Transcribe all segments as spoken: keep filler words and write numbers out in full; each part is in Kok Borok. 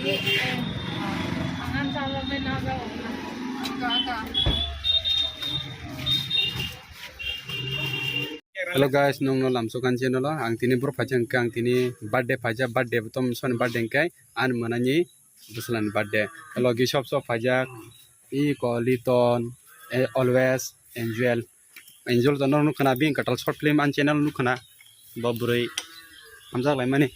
Hello guys, nongno lamsokan channel o ang tini bro phaijak hwnkhe ang tini birthday phaijak, birthday botom soni birthday hwnkhe ani mwnani bwswlani birthday. Logi sob sob phaijak, iko Liton, eh, always Angel. Angel to norok nukha na, bini kwtal short film ani channel nukha na, bo bwrwi hamjak laimani.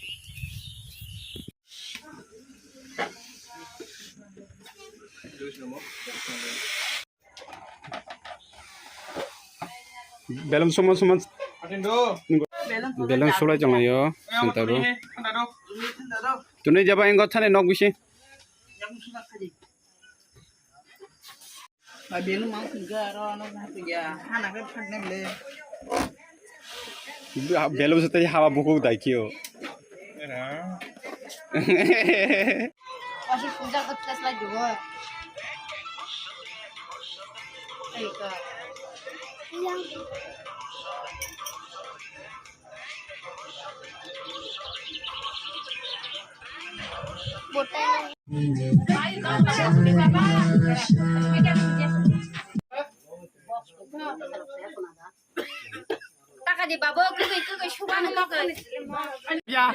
Belong soman soman. Belong sulai chong yo, santa ro. Tunui jaba engko thani nok bisi. Belong sa tei haba buku dai kio. Wasi puja ko test lai dugo. Ai ka. Taka di babo, kugui, kugui, subano kugui. Ya.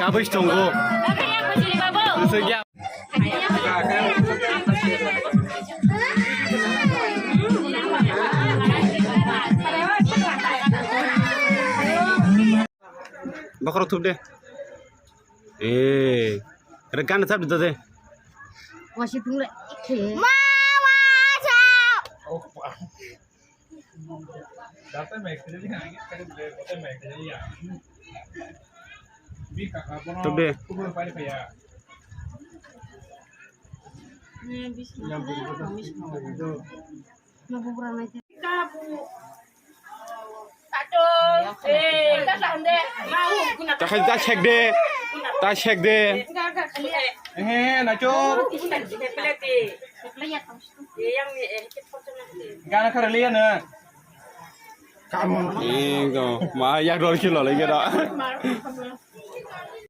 Kabui tongo. Bokhorok thup de. Eh, re gan thap de. Wasi thung le. Ma, wa, cha. Thup de. Ta khai ta sek de. Ta sek de. He, na chuk. Gana khara liya na. Ingo, ma yak ror khilo lagi da.